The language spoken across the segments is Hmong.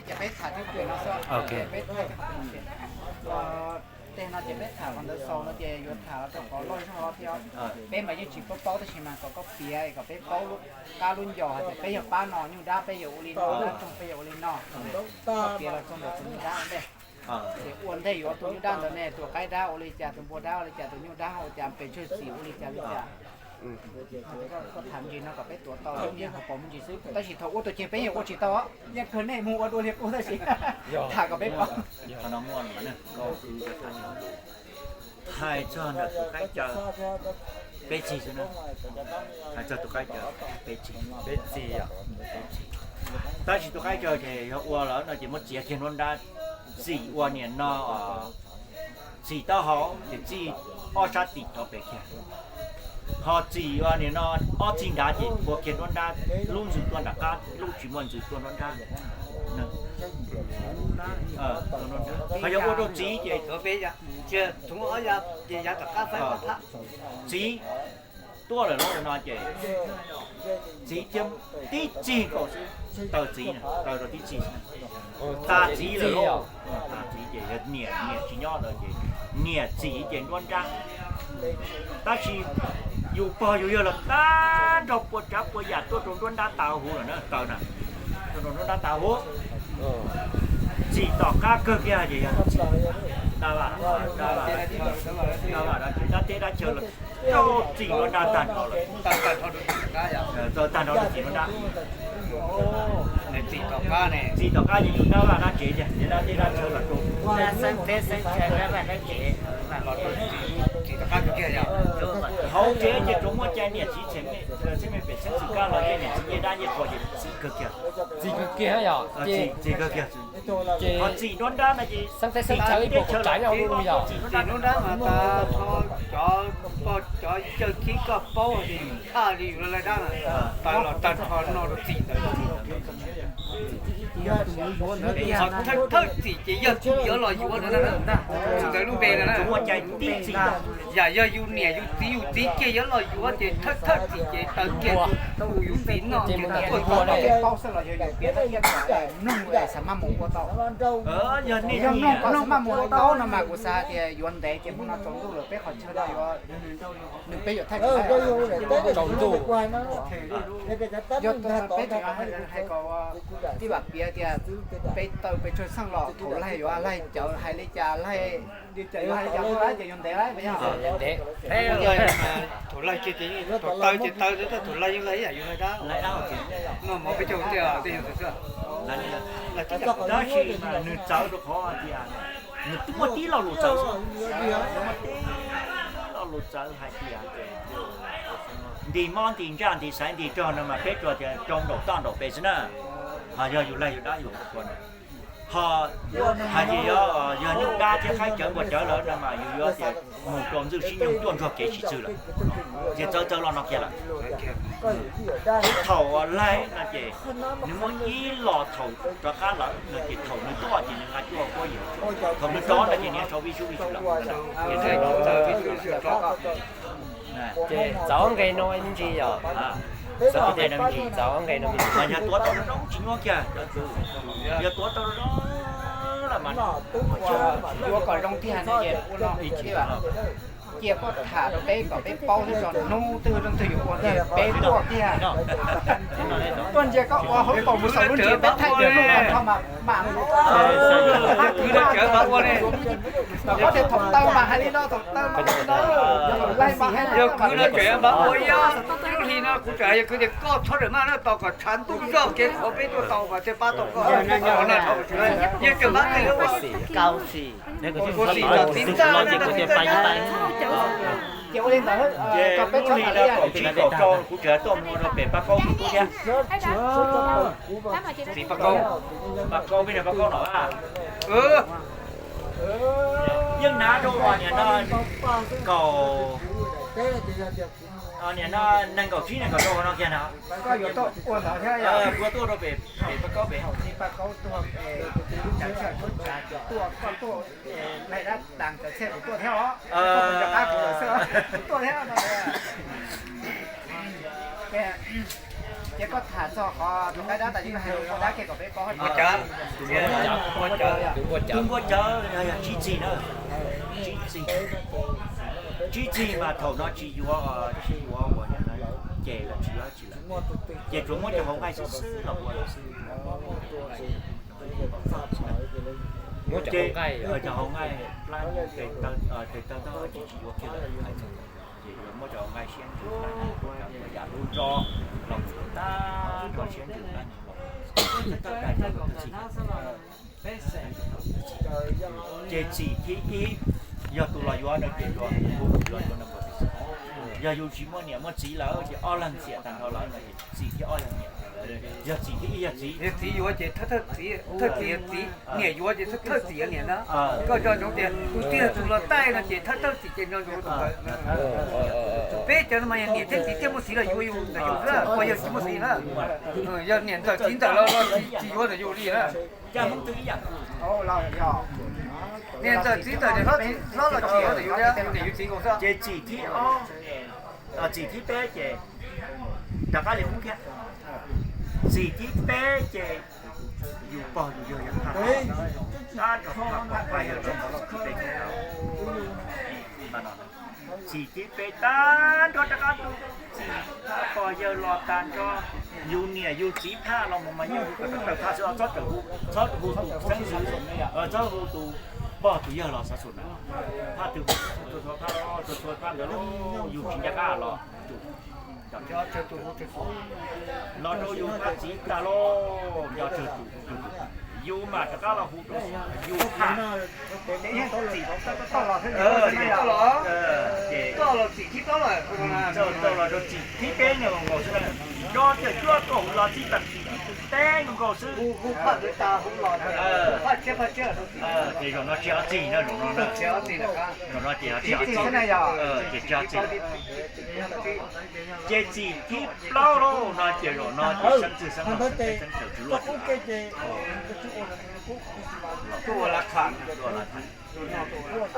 Ces peb tham thiab qhov no xwb, peb tham thiab qhov no ces, tej no ces peb tham qhov ntawd xaus no ces yuav tham los rau qhov loj zog thiab. Peb mas yeej tsis paub paub tab sis mas kom koj piav kom peb paub lub qab lub ncos hais tias peb yog pab no nyuj dab peb yuav ua li no, dab roog peb yuav ua li no. Koj piav los txog ntawm tus nyuj dab ntej. Ces ua ntej yuav tus nyuj dab ntawd ne, tus qaib dab ua li cas, tus npua dab ua li cas, tus nyuj dab ua cas, pes tsawg txim ua li cas li cas. Koj tham me ntsis no kom peb tuav tau lub niag hauv paus me ntsis xwb, tab sis thaum ua tus ceg peb yeej ua tsis tau, yeej kawg nej mus ua dua li qub tab sis tham kom peb paub. Hais txog ntawm tus qaib caw, peb txig xwb na. Hais txog tus qaib caw, peb txig, peb txig. Tab sis tus qaib caw ces yog ua lawm no ces muab txiav kiag nruab nrab, txim ua niam no, txim taub hau ces txij ob sab tim rov pem kiag. Ho txim ua niam no ob txij nrad ces ua kiag nruab nrab, lub ntxwg tuaj nram qab, lub tsis muaj ntxwg tuaj nruab nrab. Ho yog ua rau txiv ces txiv tuaj lawm no ces txiv thiab tib txig nkaus xwb, taw txiv, taw rau tib txig xwb. Tas txiv lawm lauj, tas txiv ces yog niam, niam tsis nyob lawm ces niam txim ces nruab nrab. Tab sis yus pog yus yawg los tag nrho puas tsav puas yam tuaj rau nruab nrab tas huv lawm na, taw na, tuaj rau nruab nrab tas huv. Txim tom qab kawg kiag ces yog txim dab vaj, dab vaj, dab vaj dab teb dab chaw los rau txim nruab nrab tag nrho lawm. Txim tag nrho rau txim nruab nrab. Txim tom qab ces yog dab vaj dab tsev thiab dab teb dab chaw los rau hauv tsev ces tsuas muaj cai niam txiv txheej me pem xeeb txwm kab los yeej niam txiv ncej dab ncej qhua ces txim kawg kiag. Txim kawg kiag yog txim kawg kiag. Ho txim nruab nrab no ces xeeb teb xeeb chaw ib puas tsav nyob hauv lub yog txim nruab nrab mas tas nrho cov pog cov yawg khib koj paub ces yus thaj li yus laj dab na, tas los tag nrho no rau txim ntawd. Thawj thawj txim ces yog txim yuav los yuav no na, txim ntawd lub npe no na. Yam yog yus niam yus txiv yus txiv kiag yuav los yuav ces thawj thawj txim ces taw kiag tus yus txiv noj ces taw tuaj txog no. Yog mloog kom maj mus ua tau no mas kuv xav tias yuav ntev ces hnub no tsaus ntuj lawm peb qhov chaw no yuav, nws peb yuav thaij tsaus ntuj. Yog peb tseem hais kom tij vam piav tias peb taw pes tsawg xeej los thaum laig yuav laig cawv hais li cas, laig li cas yuav hais li cas ua lawm ces yuav ntev lawm. Thaum laig ces taw ces taw, thaum laig yeej laig ib yam yus laig dab. Noj mov peb caug tiaj tej yog xwb. Tab sis mas nws txawv rau qhov tias nws twb muaj tib lo lus txawv xwb, muaj tib lo lus txawv hais tias nti mob nti ntsaj nti xaiv nti rog no mas peb tsuas tias rau nraum toj nraum pes xwb na. Ho yog yus laig yus dab yus ua no, ho hais tias yog nyuj dab thiab qaib cawv npua cawv lawm no mas yus yuav tias mus rau ntxwj sib nyoog cuaj ntsuag kev sis txwg lawm. Ces txawv txawv los no kiag lawm. Thaum laig no ces nws muaj ib lo thaum rov qab lawm no ces thaum nws tuaj ces nws nqa cuaj huab yim, thaum nws rov no ces nws sau vij sub vij sub lawm. Ces txawv nqe no me ntsis yog, txawv nqe no me ntsis, txawv nqe no me ntsis. Mas yog tuav tau zoo zoo tsis nyuaj kiag, yog tuav tau zoo zoo los mas yuav kom zoo tiag no ces ua no cia koj tham rau peb kom peb paub thiab tso, hnub twg leej twg yuav ua ces peb tuaj tiag. Tuaj ntsia koj ua hauv paus mus saum lub ntsis peb thaij tias hnub no nrho mas mam ua. Koj tias thaum taw mas hais li no, thaum taw mas hais li no, thaum laig mas hais li no. Yog kwv no ces mam ua ib yam, lub hli no kuv tseem hais yog kwv tias koj txhob rawm maj no tos kom tshav ntuj zoj kev qhuav peb tuaj tau mas thiaj pab tau koj. Yeej tseem pab tau. Kuv xim txog txiv ntxawg, ces ua li ntawd, ces lub hli no kaum tsib kaum rau kuv tseem tuaj mus rau pem Paj Kaub tus tub thiab. Txiv Paj Kaub, Paj Kaub peb niag Paj Kaub no a. Yeej hnav rau uas niam no kaum, niam no nees nkaum tsib nees nkaum rau no kiag na. Koj yuav tuaj ua ntawd thiab, kuv tuaj rau pem, pem Paj Kaub pem. Paj Kaub tuaj, tuaj, koj tuaj, laig dab tas cov txhiaj kuv tuaj thiab os. Koj rov qab kuv lawm xwb, kuv tuaj thiab no. Ces koj tham txog qhov tus qaib dab tas ces koj hais tus npua dab kiag kom peb paub. Tus npua cawv, tus npua cawv, tus npua cawv yog tsib txig na, tsib txig, tsib txig mas thaum no tsis yuav, tsis yuav ua ces los tsis yuav tsis lawm, ces tsuas muab cov hauv nqaij xwb xwb los ua lawm xwb. Ces cov hauv nqaij plab tes taw tau tsis tsis yuav kiag lawm, ces yuav muab cov hauv nqaij siab ntsws plab, yam lub nrob los mus tag nrho siab ntsws plab los. Ces txim thib ib yog tus los yuav no ces yog hu tus los yuav no. Yog yus tsis muaj niam muaj txiv lawm ces ob leeg xiam tag nrho lawm no ces txim thib ob yog niam, yog txim thib ib yog txiv. Yog txiv yuav ces thawj thawj txiv, thawj txiv yog txiv, niam yuav ces thawj thawj txiv yog niam na. Koj nco ntsoov tias tus twg yog tus los taij no ces thawj thawj txiv ces nco ntsoov tus ntawd. Peb cov no mas yog niam thiab txiv thiaj muaj txiv los yuav yus ntawm yus xwb, pog yawg tsis muaj txiv na. Yog niam ntxawm txiv ntxawm los tsis yuav ntawm yus li na. Niam ntxawm txiv ntxawm ces hlob los tsis yuav ntawm yus li, niam yus txiv nkaus xwb. Ces txim thib ob, txim thib peb ces rov qab li qub thiab. Txim thib peb ces yus pog yus yawg yog phaj, tab rov phaj pog yawg rau txim thib peb. Txim thib peb tag nrho rov qab txim phaj pog yawg los tag nrho, yus niam yus txiv phaj los mus mas yeej hu kom tawg phaj xwb, txhob hu tus xeeb ntxwv, txhob hu tus pog tus yawg los xav xum na. Phaj twg, txhua phaj ntawd yus tsis nco qab los los rau yus pab txiv tag lauj, nco tsawg tus, yus mam rov qab los hu rau yus phaj. Ces tau los rau txim thib peb nkaus xwb na, nco tias cuab koj hu los txij tag txim thib peb nkaus xwb. Ces zaum no tsis ob txig na, zaum no, zaum no ces tsis ob txig, ces tsis ob txig. Ces txim thib plaub lauj no ces zaum no ces xeeb ntxwv xeeb laus xeeb teb xeeb tsaws tswv luaj tswv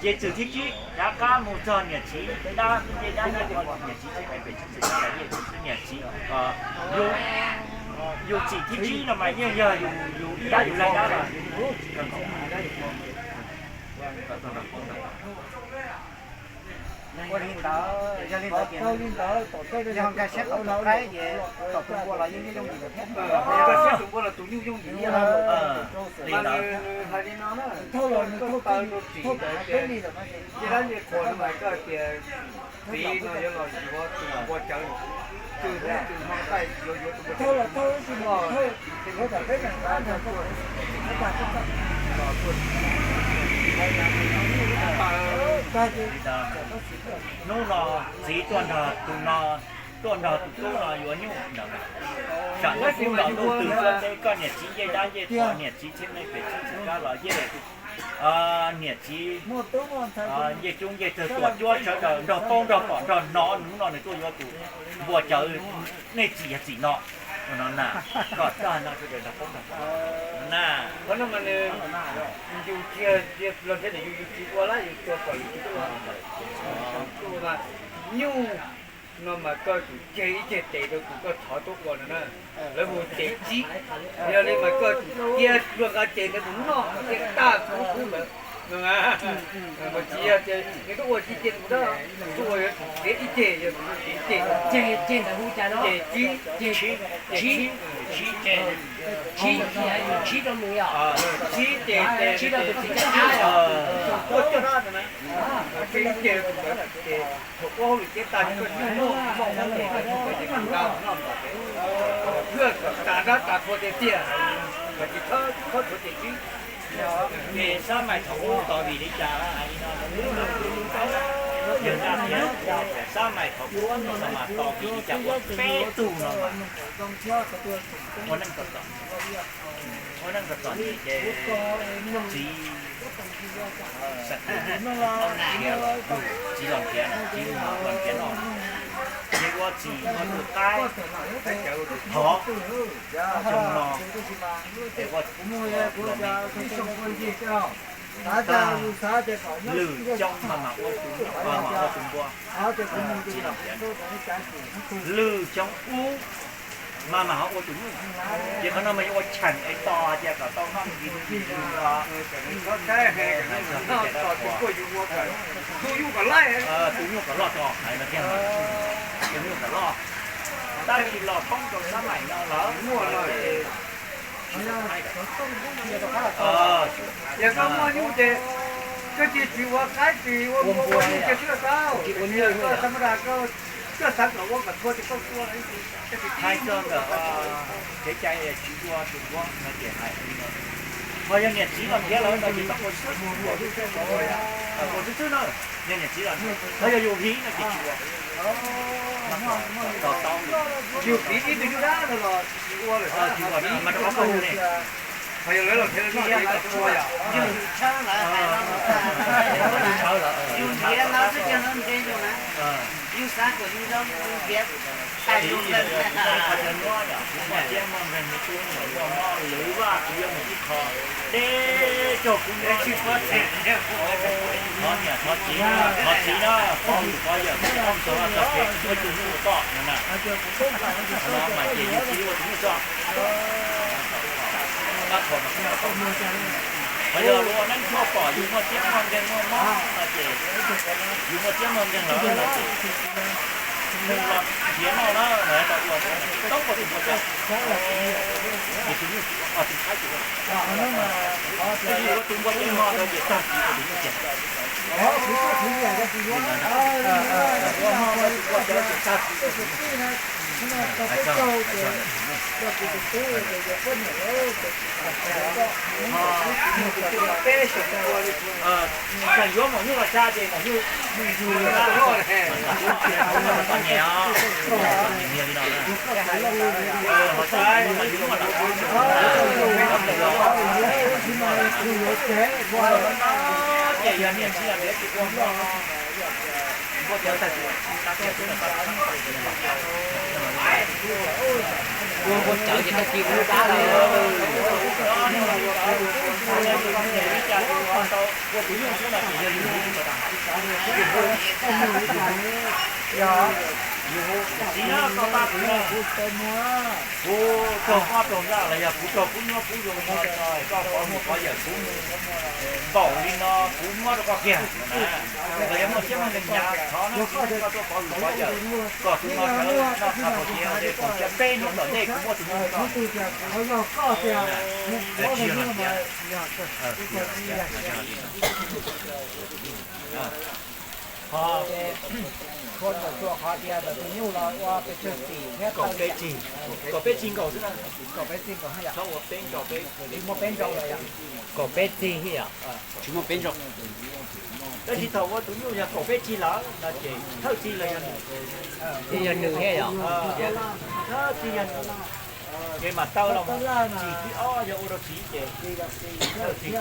Ces txim thib tsib rov qab mus txog niam txiv dab, yej dab, niam txiv txhiab peb pem txhiab txwm dab los yej txwm niam txiv, yus txim thib tsib no mas yeej yog yus ib yam yus laig dab los. Ua li ntawd, yog li ntawd ces yog nkag siab tau tus qaib ces tau tus npua los yeej yooj yim thiab. Nkag siab tus npua los tus nyuj yooj yim thiab. Li ntawd, hais li no na, koj taw rau txim ntawd ces yej dab yej qhuas no mas koj tias txiv no yuav los yuav tus npua cawv, tus hnub tus hmo taij yuav yuav tus npua cawv. Hnub no txiv tuaj nrog tus no, tuaj nrog tus tub no yuav nyuj ntawd. Tsam ntawd kub los ntuj twg tuaj teb koj niam txiv yej dab yej qhuas, niam txiv txhiab neej pem txhiab txwm dab los yej, niam txiv yej coob yej tawg tuam cuab sawv daws nrog paub nrog pom nrog hnov, hnub no nws tuaj yuav tus npua cawv, nej txim yog txim no, no na, kom tag no sawv daws nrog paub nrog pom na. Qhov no mas nws, yus tsis yog los nrhiav ntawm yus, yus tsis ua lawm, yus tsuas kom yus txiv tuaj ua. Nyuj no mas koj tsum ceg ib ceg tes rau tus koj thov tuaj ua no na. Lawv hu ces tsib. Yog li mas koj tsum cia luag nqa ces ntawd mus noj ces tag kuv kuv lawm. Mas tsis yog ces nws tuaj ua tsib ceg mus dab, tuaj ua yuav tsum txiav ib ceg, yog tsum txiav ib ceg. Ceg, ceg ntawd hu cas no? Ces tsib. Tsib, tsib, tsib ces, tsib, tsib rau nws yom? Tsib ces, tsib rau tus txiv caj dab yom? Tuaj coj dab ntawd na. Tsib ceg ntawd ces thaum ua hauj lwm ces tas koj nyuj noj moj ua ces koj nqa noj noj ces, kom tas dab tas qhua tiag tiag, mas tsis txhob tshuav ces tsib. Ces xab mais thaum ub tos vim li cas hais li no, yawg Naj thiab xab mais thaum ub no mas tos vim li cas ua peb tug no mas ua neej txom txom, ua neej txom txom nyem ces txiv, txiv los nrhiav, txiv los nrhiav no, ces ua txiv ua tus qaib thov xyoo no, es ua los me tag, lwm xyoo mas mam ua tus, mam ua tus npua, txiv los nrhiav. Lwm xyoo ub Mas mas ho ua tus nyuj, ces qhov no mas yuav ua cheem es tos hais tias kom tau noj nqi nqi los. Tus nyuj kom loj tso hais no thiab, tus nyuj kom loj. Tab sis los poob rau sab maim no lawm. Yog koj muaj nyuj ces koj cia tsis ua qaib tsis ua npua ua nyuj ces twb tau, tsis ua nyuj koj xav kom ua kom txhua ces koj ua. Hais txog ntawm kev cai tsis ua tus npua no ces hais li no, ho yog niam txiv los nrhiav lawm no ces tau ua xwb, ua xwb xwb na. Yog niam txiv los nrhiav, ho yog yus hiv no ces tsis ua. Yus hiv ib tug nyuj dab no los tsis ua lawm, tsis ua mas rau qhov koj hu ne. Ho yog lawv los nrhiav no ces tsis ua yom. Yus tshawb lawm, yus nrhiav no xwb, yus xav kom yus zoo yus nrhiav. Tais lus nkeeg, qhov cov nyuaj yom, kuv muaj tiab muaj nkeeg, kuv muaj mob lwm vaj kuv yuav mus ib qho, teb caug kuv muab tsis puab teg. Thov niam thov txiv, thov txiv na, pog yus pov yawm, pog txog txog pem ua tus nyuj toj no na. Qhov no mas ces yus txiv ua tus nyuj toj. Pab qhov mas kuv muaj toj. Qhov yog luag neej tshuaj pom yus muaj tiab muaj nkeeg muaj mob no ces, yus muaj tiab muaj nkeeg lawm no ces, nws los nrhiav noj na, los tau ua toob ua tus npua toj. Ces tus nyuj tsis ua, tus qaib tsis ua. Tab sis ua tus npua toj no rau ces tag kis ua tus nyuj tiag. Txawm yuav maum nyuj los tsa ces maum nyuj, ces yog niam txiv los nrhiav tsis ua. Ua cawv ces tag kis ua lub dab lawm. Ua tus nyuj xwb no ces yog yus hu, yus hu, yus hu, txiv na, koj pab kuv na. Kuv raug mob raug nraj los yog kuv raug kub nyuaj kub zoo no, koj pov mus pov yawm kuv mus npaum li no kuv muab rau koj kiag na. Los yog muaj tiab muaj nkeeg hnyav thov koj tuaj pov mus pov yawm kom tus no sawv noj tshaj tau tiav, ces kaum xya peb hnub tom ntej kuv muab tus nyuj rau koj. Tsis yog los tiav, tsis yog los tiav. Ho, txhua ntawm txhua qhov tias ntawm tus nyuj los ua pes tsawg txim thiab. Kaum peb txig, kaum peb txig nkaus xwb na. Kaum peb txig nkaus, txhob ua peb nkaus, peb tsis muaj peb nkaus lawm yom. Kaum peb txig thiab yom. Tsis muaj peb nkaus. Tab sis thaum ua tus nyuj yog kaum peb txig lawm no ces thawj txig los yog nws, ces yog nws thiab yom. Thawj txig yog nws, ces mam taw los mus txim thib ob yog ua rau txiv ces thawj txig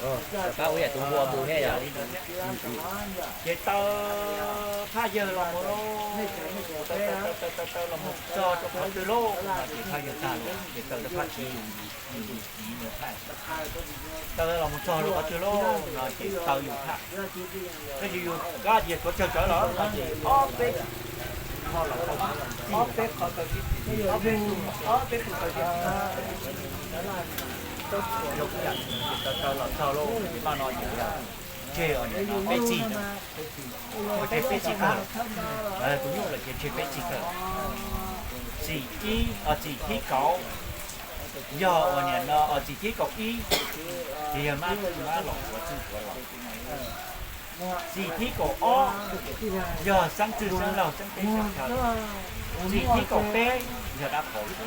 rov qab ua yam tus npua mus thiab yom. Ces taw phaj yawg los mus, taw taw taw los mus txog rau qhov twg lauj no ces phaj yawg tag lawm ces taw rau phaj txiv yus, yus txiv nws phaj. Taw los mus txog rau qhov twg lauj no ces taw yus phaj. Tab sis yus kab tias tuav tsawg tsawv lawm no ces ob peb, ob peb qhov taw sib txig, ob peb tug taw sib txig, taw taw los txog lauj ces paj no ces yog tseg peb txig, tseg peb txig kawg, tus nyuj lawm ces tseg peb txig kawg. Txim ib, txim thib kaum, yog uas niam no txim thib kaum ib, ces yog mab, mab los tuav txwj tuav los. Txim thib kaum ob yog xeeb txwj xeeb laug xeeb teb xeeb chaw. Txim thib kaum peb yog dab qhaus xwb.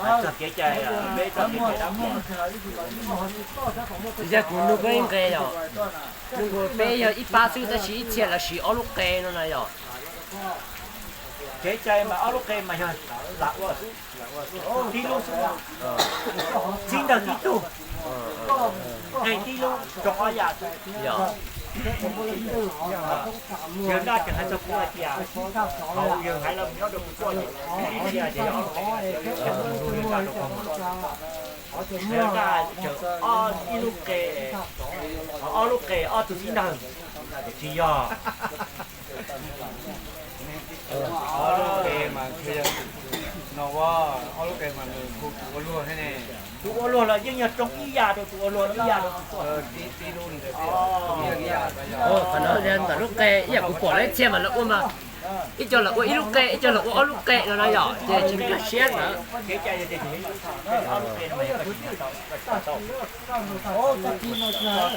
Mas txog kev cai, peb txog kev cai dab qhaus. Yog kuv nug koj ib nqe yom, nug peb yog ib pab xwb tab sis ib txhia lawv siv ob lub qe no na yom. Kev cai mas ob lub qe mas yog lam ua xwb, tib lub xwb, txhib ntawg tib tug, qe tib lub, rau ob yam xwb. Yog dab tseem hais txog kuv hais tias hauv yawg haiv los nyob rau kuv tuaj ces ib txhia ces yog ob lub qe, yog kuv nug yawg dab rau koj mus. Ib lub qe, ob lub qe ob tug tib neeg, tsis yog. Ob lub qe mas, no, ob lub qe mas nws hu tus ua luag thiab ne. Tus ua luag los yeej yog tsoo ib yam rau tus ua luag ib yam rau tus tuaj. Qhov no ntawm lub qe ib yam kuv pom lawv txhia mas lawv ua mas ib co los ua ib lub qe, ib co los ua ob lub qe no no yom, ces tsis nkag siab ntawd.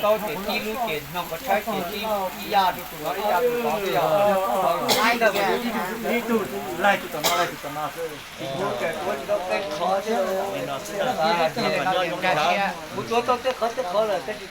Tau ces tib lub ces no qhov tshaib ces ib yam rau tus no ib yam rau tus no. Ib tug laig tus tom no, laig tus tom no xwb. Kuv tuav tau tej qhov tej qhov lawm tab sis